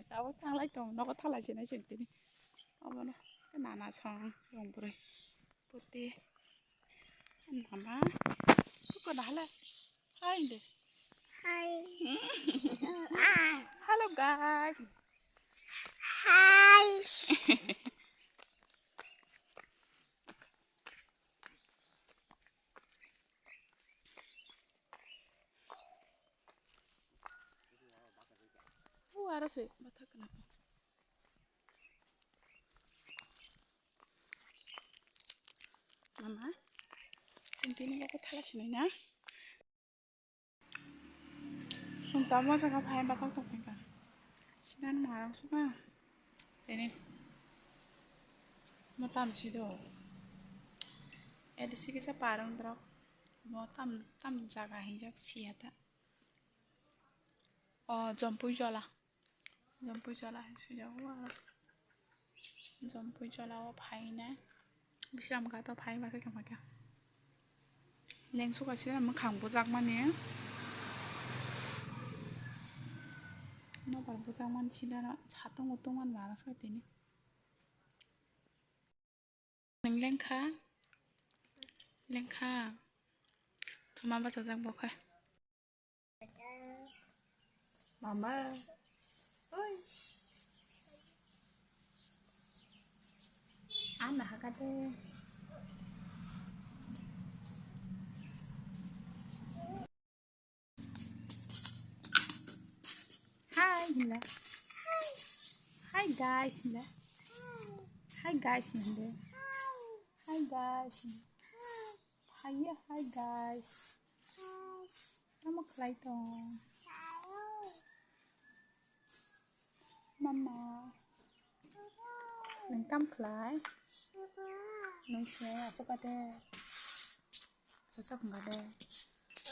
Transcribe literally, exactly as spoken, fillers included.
Tabuk thanglai tong, nogo thalai sinai sini tini. Obono nana song, yong bwrwi. Puti. Mama. Kuko nahala. Hi, de. Hi. Hello, guys. Hi. O aro se bathak kana. Mama, sintini bako thala sinai na. Sung tamo jaga phai bathak tong phai ka. Sinan marang suka. Tini. Mo tam si do. Edi si kisa parang drok. Mo tam, tam jaga hinjak siya ta. O, Jompui Jola. Jompui Jola hai suijago aro. Jompui Jola o phainai. Bisram Ghat o phai basa khe phaikha. Lengsu kaisa mwkhang bujakmani. Nokbar bujakmani sinaro satung utung mani marasak tini. Nwng lengkha? Lengkha. Thoma bachajak bo khe. Mama. Oi. Ana hakade. Hi, hinla. Hi, guys, hinla. Hi, guys, hinla. Hi, guys, hinla. Hi, hi, guys. Tamo khlai tong? Mama. Nwng tam khlai? Nwng se aswk ade. Aswk wngkha de.